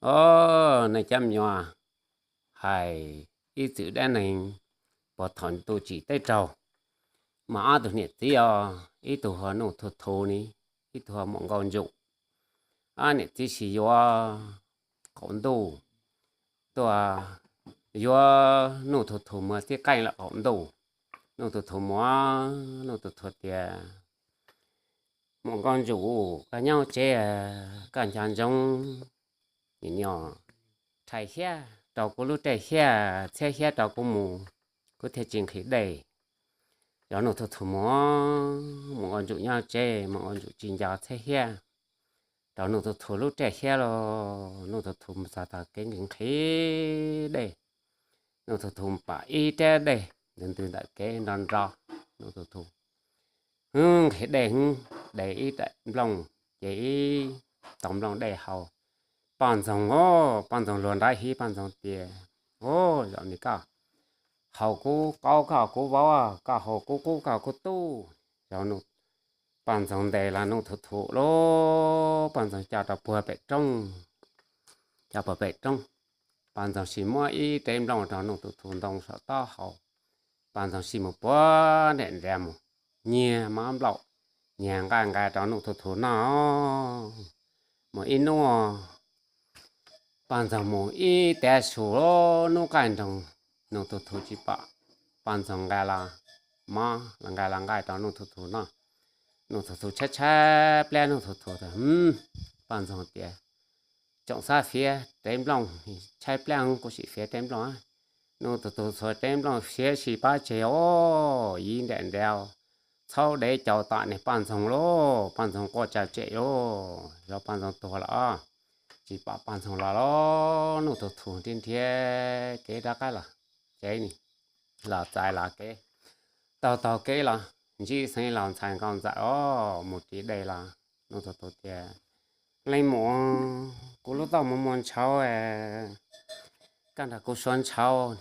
Os, nej cov me nyuam, hais ib txwm dab neeg puag thaum ntuj tsim teb raug, mas ob tug niam txiv os, ib tug hu ua Nuj Thu Thu ne, ib tug hu ua Muam Nkauj Ntsum. Ob niam txiv sib yuav qaum ntuj tuaj, yuav Nuj Thu Thu mus tib qeej lawm qaum ntuj. Nuj Thu Thu mus, Nuj Thu Thu tias, Muam Nkauj Ntsum, koj nyob tsev, koj nco ntsoov, nim no rhais hiab rau kuv lub rej hiab, txhiab hiab rau kuv mus, kuv thiaj tsis nqhis dej. Yog Nuj Thu Thu mus, Muam Nkauj Ntsum nyob tsev, Muam Nkauj Ntsum tsis nco txhiab hiab rau Nuj Thu Thu lub rej hiab los, Nuj Thu Thu mus txog tom kev nqhis dej. Nuj Thu Thu pom ib rab dej ntws ntws ntawm kev nro nro. Nuj Thu Thu nqhis dej, de ib daim nplooj, ces ib tog nplooj dej haus. Poj ntxoog os, poj ntxoog luag nrab hiv, poj ntxoog tias, Os, zaum no koj haus kuv qaub koj kuv vauv, koj haus kuv qub koj kuv tub. Zaum no poj ntxoog ntes los Nuj Thu Thu lauj, poj ntxoog coj rau puag pem roob, coj puag pem roob. Poj ntxoog sim muab ib rab nplooj rau Nuj Thu Thu ntoo saum taub hau. Poj ntxoog sim mus puag nram nrad mus nyiag mov nplaum, nyiag nqaij nqa rau Nuj Thu Thu noj. Mus ib hnub, poj ntxoog mus ib tag su, hnub qaij nroos, Nuj Thu Thu tsis pom poj ntxoog nqa los mov los nqa los nqaij rau Nuj Thu Thu noj. Nuj Thu Thu tshaib tshaib plab, Nuj Thu Thu tias, Poj ntxoog tias, Tsoom xav fiav rab nplooj, tshaib plab kuv sim fiav rab nplooj. Nuj Thu Thu txhua rab nplooj siav si pab tseg os, yim nram nrad, txhaub dev cau tom niag poj ntxoog lauj, poj ntxoog quaj tsam tsem lauj, yog poj ntxoog tuag los, tsis pom poj ntxoog los lauj. Nuj Thu Thu nrhiav nrhiav kev rov qab los tsev ne, los txais los kev, taug taug kev los ntsib Xeev Laus ntxhais Nkauj Ntxawm os, mus ris dej los. Nuj Thu Thu tias, Leej muam, kuv lub taub hau muaj muaj ntshauv, koj nrog kuv suav ntshauv.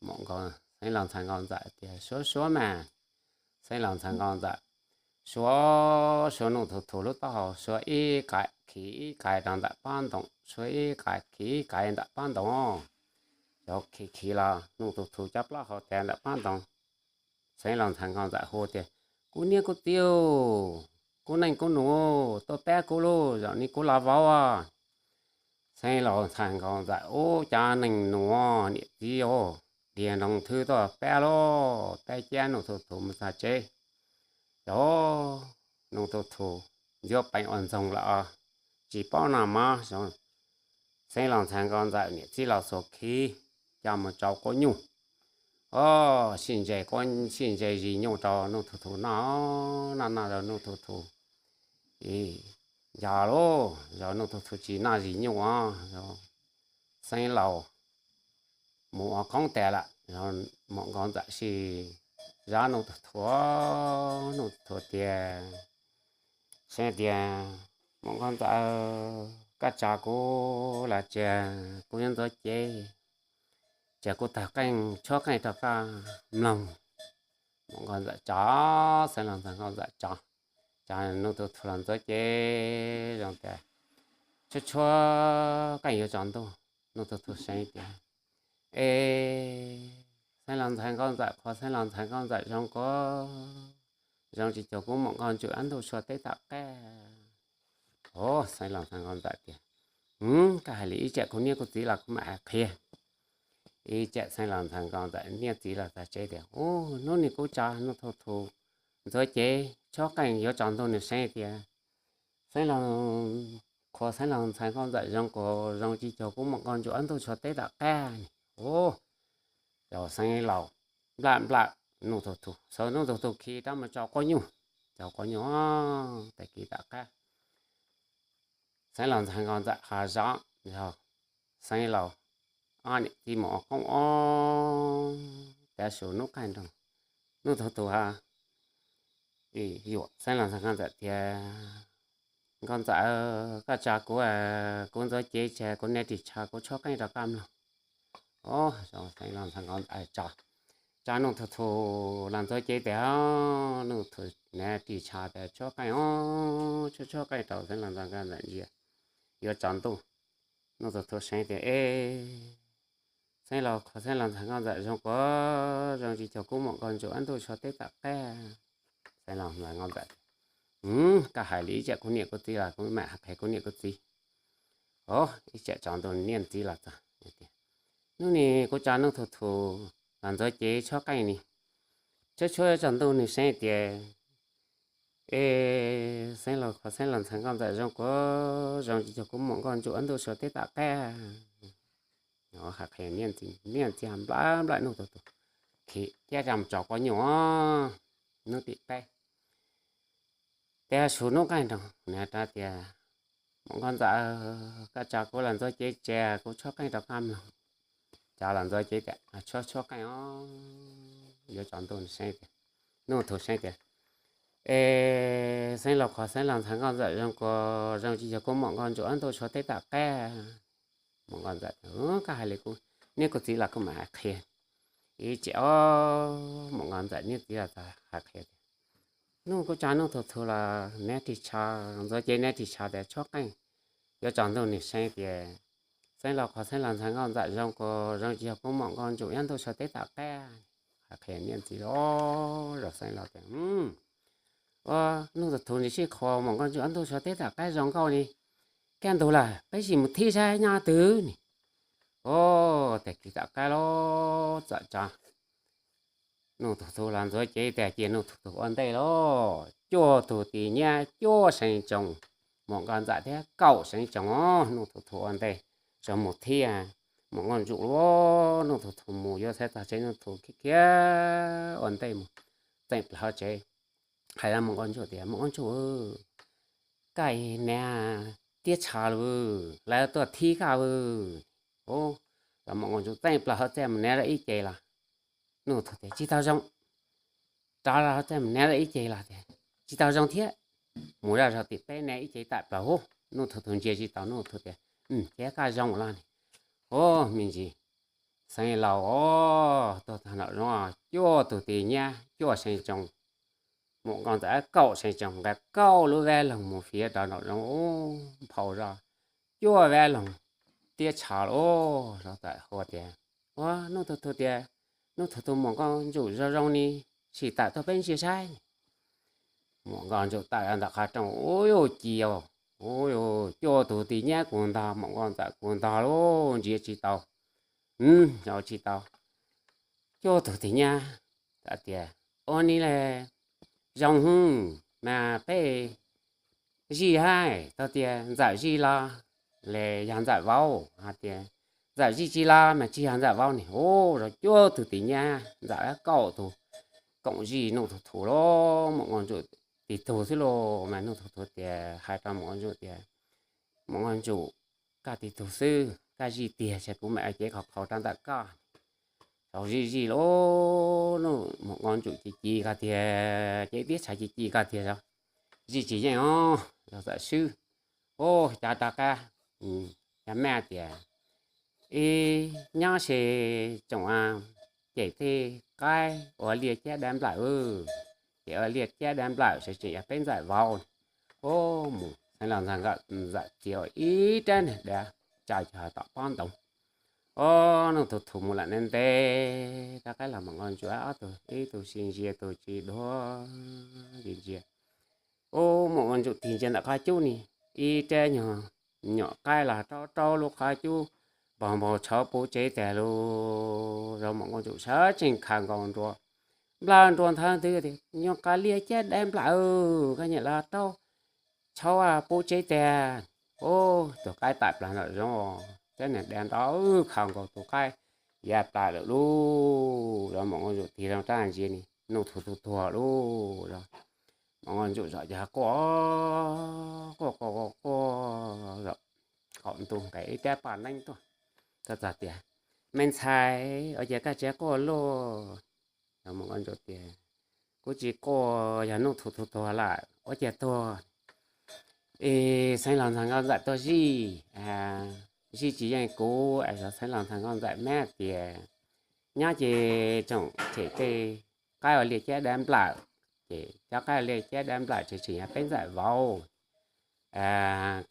Muam Nkauj, Xeev Laus ntxhais Nkauj Ntxawm tias, Suav suav mas. Xeev Laus ntxhais Nkauj Ntxawm suav suav Nuj Thu Thu lub taub hau, suav ib qais khi ib qais rau ntawm pob ntoos, suav ib qais khi ib qais ntawm pob ntoos. Cov khi khi los Nuj Thu Thu cov plaub hau tas ntawm pob ntoos. Xeev Laus ntxhais Nkauj Ntxawm hu tias, Kuv niam kuv txiv, kuv neej kuv nus, tuaj pab kuv lauj, zaum no kuv los vauv. Xeev Laus ntxhais Nkauj Ntxawm, Ub, cov neej nus niam txiv os, dhia nroo thwb tuaj pab lauj, pab cab Nuj Thu Thu mus txog tsev. Yog Nuj Thu Thu yuav peev ua ntxoog lawm, tsis paub noj mov. Xeev Laus ntxhais Nkauj Ntxawm niam txiv los xuas khi coj mus tsau quab nyuj. Os, sib ntse, sib ntse zis nyuj rau Nuj Thu Thu noj, noj noj rau Nuj Thu Thu nco lauj, yog Nuj Thu Thu tsis noj zis nyuj os, Xeev Laus mus ua qoob tas lawm. Muam Nkauj Ntxawm sim zov Nuj Thu Thu, Nuj Thu Thu tias, Xeev tias, Muam Nkauj Ntxawm, koj tso kuv los tsev, kuv yuav ntxuav cev, tsev kuv tawg qeej tshuab qeej rau koj mloog. Muam Nkauj Ntxawm tso, Xeev Laus ntxhais Nkauj Ntxawm tso, tso Nuj Thu Thu los ntxuav cev zoo tas, tshuab tshuab qeej yuav tsaus ntuj. Nuj Thu Thu seev tias, E, Xeev Laus ntxhais Nkauj Ntxawm, qhuas Xeev Laus ntxhais Nkauj Ntxawm zoo ko, zoo tsis cuag kuv Muam Nkauj Ntsum ob ntug tshuab teb tom qab. Os, Xeev Laus ntxhais Nkauj Ntxawm tias, Koj hais li ib tsam kuv niam kuv txiv los kuv mam hais qhia. Ib tsam Xeev Laus ntxhais Nkauj Ntxawm niam txiv los txog tsev tias, Ub, hnub no kuv tso Nuj Thu Thu ntxuav cev tshuab qeej yuav tsaus ntuj nws seev tias, Xeev Laus, qhuas Xeev Laus ntxhais Nkauj Ntxawm zoo ko, zoo tsis cuag kuv Muam Nkauj Ntsum ob ntug tshuab teb tom qab. Ub, Xeev Laus nplawm nplawm Nuj Thu Thu, xuas Nuj Thu Thu khi rov mus tsau quab nyuj, tsau quab nyuj tag kis tom qab. Xeev Laus ntxhais Nkauj Ntxawm ho zov, yog Xeev Laus ob niam txiv mus ua qoob ob tas su hnub qaij nroos, Nuj Thu Thu ha yuam Xeev Laus ntxhais Nkauj Ntxawm tias, Nkauj Ntxawm, koj tso kuv, kuv ntxuav cev tseg, kuv niam ris tsho, kuv tshuab qeej rau koj mloog. Os, Xeev Laus ntxhais Nkauj Ntxawm tso, tso Nuj Thu Thu los ntxuav cev tas, Nuj Thu Thu niam ris tsho tas tshuab qeej os, tshuab tshuab qeej rau Xeev Laus ntxhais Nkauj Ntxawm ntsia, yuav tsaus ntuj. Nuj Tug Thu seev tias, E, Xeeb Laus qhov Xeeb Laus ntxhais Nkauj Ntxawm zoo kuas zoo tsis cuag kuv muam Nkauj Ntsum ob ntuj so teb tom qab. Xeeb Laus ntxhais Nkauj Ntxawm, Koj hais li ib tsam kuv niam kuv txiv los kuv mam qhia kuv niam kuv txiv. Ib tsam tsaus ntuj niam txiv los txog tias, Hnub no kuv tso Nuj Tug Thu los ntxuav cev tshuab qeej ni. Tshuab tshuab tsaus ntuj nws seev tias, E, Xeeb Laus qhov Xeeb Laus ntxhais Nkauj Ntxawm zoo kuas zoo tsis cuag kuv muam Nkauj Ntsum ob ntuj so teb tom qab. Hais qhia niam txiv nplawm nplawm Nuj Tug Thu, khiav kiag mus tso quav nyuj hnub tim peb. Tes su hnub qaij nroos na rov tias, Muam Nkauj Ntxawm, koj tso kuv los ntxuav cev tsev kuv tshuab qeej rau koj mloog. Tso los ntxuav cev tias, Tshuab tshuab qeej os. Yuav tsaus ntuj nws seev tias, Nuj Tug Thu seev tias, E, Xeeb Laus qhov Xeeb Laus ntxhais Nkauj Ntxawm zoo kuas zoo tsis cuag kuv muam Nkauj Ntsum ob ntuj so teb tom qab. Muam Nkauj Ntxawm, Koj hais li kuv niam kuv txiv los kuv mam hais qhia. Ib tsam os, muam Nkauj Ntxawm niam txiv los hais qhia tias, Hnub kuv tso Nuj Tug Thu los neb ris tsho, ntxuav cev neb ris tsho tias tshuab qeej. Yuav tsaus ntuj nws seev tias, Xeeb Laus qhov Xeeb Laus ntxhais Nkauj Ntxawm zoo kuas zoo tsis cuag kuv muam Nkauj Ntsum ob ntuj so teb tom qab. Hais qhia niam txiv los zov Xeeb Laus tias, Ua, Nuj Tug Thu nws sib qhuas muam Nkauj Ntsum ob ntuj so teb tom qab zoo nkauj li. Kaj ntug lawm peb sim mus thib saib nyob twg ni. Ua, tag kis tom qab los txawm tso Nuj Tug Thu los ntxuav cev tias cia Nuj Tug Thu ua ntej lauj. Cuaj tug tis nyab, cuaj seev tsoos muam Nkauj Ntxawm thiab kaum seev tsoos os, Nuj Tug Thu ua ntej. Tso mus thib, muam Nkauj Ntsum lauj, Nuj Tug Thu mus yuav txhais tag tsev Nuj Tug Thu khiav khiav ua ntej mus txeem plaws hauv tsev. Hais rau muam Nkauj Ntsum tias, Muam Nkauj Ntsum, koj niag tiab tsho lauj, lawv tuaj thib koj lauj. Ua, muam Nkauj Ntsum txeem plaws hauv txaj mus neb zoj ib ce los, Nuj Tug Thu tias, Tsis tau zoo. Rov los hauv txaj mus neb zoj ib ce los tias, Tsis tau zoo thiab. Mus zoj zaum tim peb neb ib ce tawm plaws hauv, Nuj Tug Thu ntsia tsis tau, Nuj Tug Thu tias, Ces koj zoo los ne. Ua, me ntsis Xeeb Laus os, tuag tag nraum zoov cuaj tug tis nyab, cuaj seev tsoos, muam Nkauj Ntxawm kaum seev tsoos, nqa kaum lub vab loog mus fiav rau nraum zoov, nphau zoj cuaj vab loog, tiab tsho lauj. Zoj tawm hais tias, Ua, Nuj Tug Thu tias, Nuj Tug Thu muam Nkauj Ntsum zoo zoo ni, sim tawm tuaj peb ntsia saib. Muam Nkauj Ntsum tawm ntawm qhov rooj, ua yuj ci, ua yuj, cuaj tug tis nyab kuv ntog, muam Nkauj Ntxawm kuv ntog lauj, ntsia tsis tau, ntsia tsis tau. Cuaj tug tis nyab hais tias, Ua li ne, zoo hwv, mas peb zij hais tau tias Ntxawm zij los, los yog Ntxawm vauv, hais tias Ntxawm zij tsis los mas tsis yog Ntxawm vauv ne. Ua, zov cuaj tug tis nyab, Ntxawm kaum tug koom zij Nuj Tug Thu lauj, muam Nkauj Ntsum tis tug xwb lauj. Mas Nuj Tug Thu tias, hais rau muam Nkauj Ntsum tias, Muam Nkauj Ntsum, koj tis tug xwb, koj zij tiag ces kuv mam cev qhov qhaus rau ntawm koj. Tau zij zij lauj, muam Nkauj Ntsum ci ci koj tiag, ces tiab tshav ci ci koj tiag zov, zij tsis yeej os, zov txawm swb. Ua, cov rov qab, yog mej tias, Ib nyob se tsoom, ces tej qaib ua liaj cab dab nplawm, ces ua liaj cab dab nplawm seb tseem yog peb Ntxawm vauv. Ua, mus Xeeb Laus ntxawm txiav ua ib rab niag dab tsa cog tom pob ntoo. Ua, Nuj Tug Thu mus lawm ntev ntev rov qab los, muam Nkauj Ntsum ob tug ib tug sib ntsia tus tsis dua, ntsia ntsia. Ua, muam Nkauj Ntsum tig ntsia ntawm qhov cub ni, ib rab nyuag nyuam qaib los raub raub lub qhov cub, npog npog tshauv puv tsev tag lauj. Zov muam Nkauj Ntsum sawv tsees khaws nkaus nruas, nplawm nruas nthawv ntws tias, Nyuam qhuav liaj cab dab nplawm, koj nyiam los raub tshauv puv tsev tag. Ua, tus qaib tawm plaws nraum zoov, cab niag dab nrov, khaws nkaus tus qaib ya plaws lawm lauj. Zov muam Nkauj Ntsum tig zoo rab ntsia ni, Nuj Tug Thu tuag lauj. Zov muam Nkauj Ntsum zom cov quaj, quaj quaj quaj quaj, zom qaum ntuj nqes ib rab paj neeb tuaj, txog tias, Me ntxhais, ua cas koj tseem quaj luaj? Zov muam Nkauj Ntsum tias, Kuv tsis quaj, yog Nuj Tug Thu tuag lawm, ua cas tuag? Es Xeeb Laus ntxhais Nkauj Ntxawm tuaj zij, zij tsis yeej kuv es zov Xeeb Laus ntxhais Nkauj Ntxawm mab tias, nyob ces tsoom tshem tej qaib ua liaj cab dab nplawm, ces cov qaib ua liaj cab dab nplawm ces tseem yog peb Ntxawm vauv.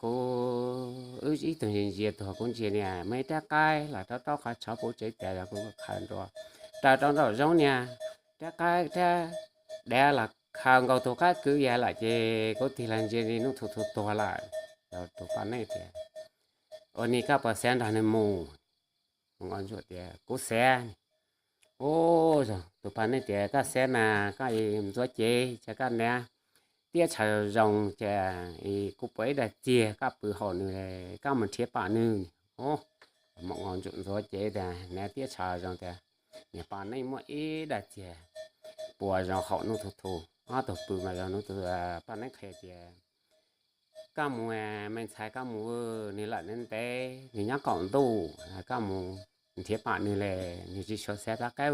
kuv wb ib tug ntsia ntsia tuag, kuv ntsia niag muaj ib rab qaib los rau rau qhov tshov puv tsev tas los kuv khaws nrua raws rau nraum zoov niag rab qaib rab dav los khaws nkaus tus qaib kwv yas lawm ces kuv tig los ntsia Nuj Thu Thu tuag lawm. Tus poj neej tias, Ua li koj puas xav nrog nws mus? Mus Nkauj Ntsuab tias, Kuv xav. Ub, tus poj neej tias, Koj xav mas koj ntxuav cev ces koj hnav tiab tsho zoo ces kuv puas ib daim txiag koj pw hauv nws, koj mus nrhiav pom nws. Mus Nkauj Ntsuab ntxuav cev tas hnav tiab tsho zoo tas, niag poj neej muaj ib daim txiag puas zoo hauv Nuj Thu Thu, ob tug pw mas zoo. Nuj Thu Thu, poj neej qhia tias, Koj mus, me ntxhais, koj mus, nws lawm ntev ntev, nws nyob qaum ntuj, koj mus nrhiav pom nws li, nws tsis tshua xav rov qab,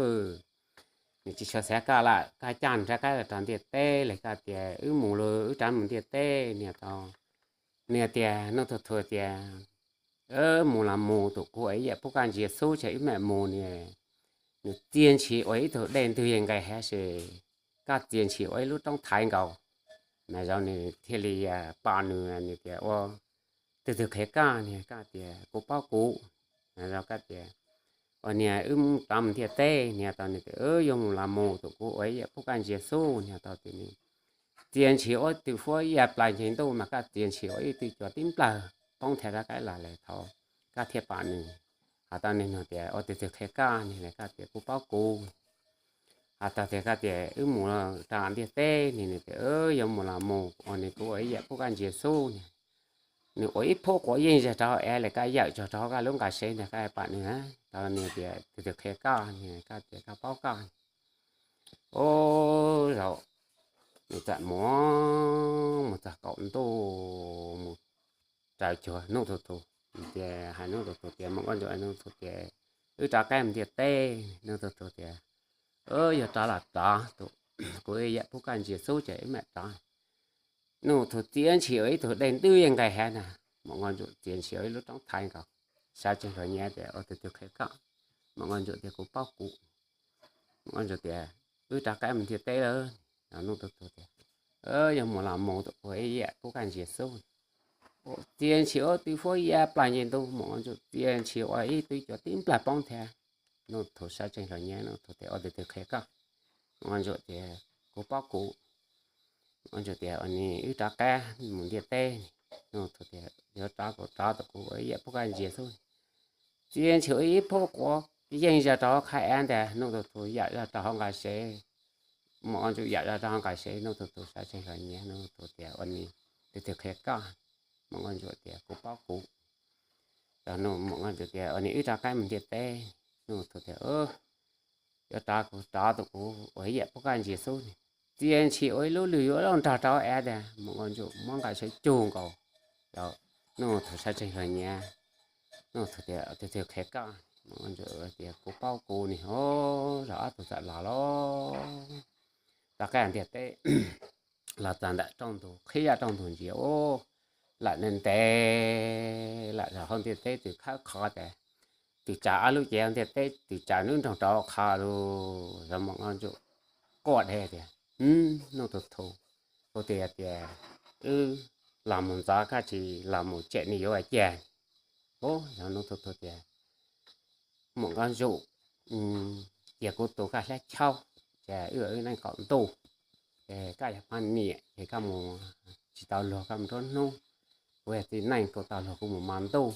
nws tsis tshua xav koj lawm, koj coj nws rov qab los rau ntiaj teb li. Koj tias wb mus los wb rov mus ntiaj teb, niag tau, nws tias, Nuj Thu Thu tias, Mus los mus, tus kuv ua ib yam pub koj ntsia xub ces wb mam mus. Nws, nws txia ntshis ua ib tug dej ntws yeej nqes heev ces koj txia ntshis ua ib lub roob thaiv nkaus. Mas zoo nws thiaj li pom nws, nws tias, Ua, twg twg qhia koj? Niag koj tias, Kuv paub kuv. Mas zoo koj tias, Ua niag wb rov mus ntiaj teb. Niag tau nws tias, Yuav mus los mus, tus kuv ua ib yam pub koj ntsia xub. Niag tau tias, Nws txia ntshis ua ib tug huab ya plaws nce ntuj mas koj txia ntshis ua ib tug cua tib nplawg poob thiab rov qab los lawm thaum koj thiaj pom nws. Ho tau nws nug tias, Ua, twg twg qhia koj? Niag koj tias, Kuv paub kuv. Ho tau tias, Koj tias wb mus rau ntiaj teb? Niag nws tias, Yuav mus los mus, ua niag kuv ua ib yam pub koj ntsia xub. Niag nws ua ib phub quav yeej zog rau hauv av li, koj yawm zog rau hauv koj lub nqaij sev ntag, koj pom nws. Tau nws tias, Twg twg qhia koj? Niag koj tias, Koj paub koj. Ub, zaum nws txawm mus, mus txog qaum ntuj, mus raws cuag Nuj Thu Thu. Nws tias, hais Nuj Thu Thu tias, Mus Nkauj Ntsuab, Nuj Thu Thu tias, Wb rov qab mus ntiaj teb. Nuj Thu Thu tias, Yuav rov los rov, tus kuv ib yam pub koj ntsia xub ces wb mam rov. Nuj Thu txia ntshis ua ib tug dej ntws yeej nqes heev na, Mus Nkauj Ntsuab txia ntshis ua ib lub roob thaiv nkaus. Sawv tsees hluas nyiav tias, Ua, twg twg qhia koj? Mus Nkauj Ntsuab tias, Kuv paub kuv. Mus Nkauj Ntsuab tias, Wb rov qab mus ntiaj teb lawm. Nuj Thu Thu tias, Yuav mus los mus, tus kuv ua ib yam pub koj ntsia xub. Txia ntshis ua tug huab ya plaws nce ntuj, Mus Nkauj Ntsuab txia ntshis ua ib tug cua tib nplawg poob thiab. Nuj Thu sawv tsees hluas nyiav, Nuj Thu tias, Ua, twg twg qhia koj? Mus Nkauj Ntsuab tias, Kuv paub kuv. Mus Nkauj Ntsuab tias, Ua li wb rov qab mus ntiaj teb. Nuj Thu tias, Yuav rov kuv rov, tus kuv ua ib yam pub koj ntsia xub. Txia ntshis ua ib phub quav yeej zog rau hauv qab av ntag, Nuj Thu Thu yawm zog rau hauv nqaij sev. Mus Nkauj Ntsuab yawm zog rau hauv nqaij sev, Nuj Thu Thu sawv tsees hluas nyiav, Nuj Thu tias, Ua li twg twg qhia koj? Mus Nkauj Ntsuab tias, Kuv paub kuv. Mus Nkauj Ntsuab tias, Ua li wb rov qab mus ntiaj teb. Nuj Thu tias, Yuav rov kuv rov, tus kuv ua ib yam pub koj ntsia xub. Txia ntshis ua ib lub lwg yuav luj nrog rau hauv av ntag, Mus Nkauj Ntsuab muab nqaij sev cug nkaus. Nuj Thu sawv tsees hluas nyiav, Nuj Thu tias, Twg twg qhia koj? Mus Nkauj Ntsuab tias, Kuv paub kuv. Niag, o, zaum ob tug txawm los lauj. Rov qab ntiaj teb los txog ntawm rooj ntug, qhib zoj rooj ntug ntsia, ub, lawm ntev ntev lawm, zaum hauv ntiaj teb twb khawb qhov tas, twb tsaws ob lub cev hauv ntiaj teb, twb tsaws lub nroog rau qhov lawm. Zaum Mus Nkauj Ntsuab quaj dheev tias, Nuj Thu Thu, kuv twb tias wb los mus ntxov, koj tsis los mus tsam nws yuav ua cas? Ub, zaum Nuj Thu Thu tias, Mus Nkauj Ntsuab, cia kuv tu koj hlab chaub, ces wb wb neej qaum ntuj, ces koj yog poj niam ces koj mus tsis tau luag koj mus nruab hnub, kuv yog txiv neej kuv tau luag kuv mus hmo ntuj,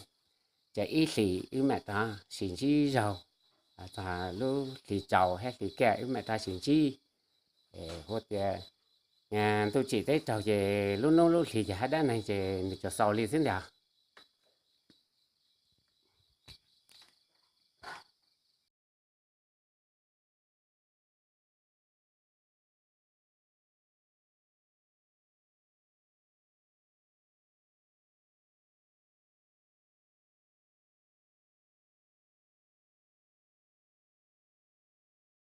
ces ib hlis wb mam rov sib ntsib zaug, txog lub hlis tsaus thiab hlis kaj wb mam rov sib ntsib. Hu tias ntuj tsim teb raug ces lub hnub lub hlis ces haj dab neeg ces nws tsuas xaus li xwb ntag.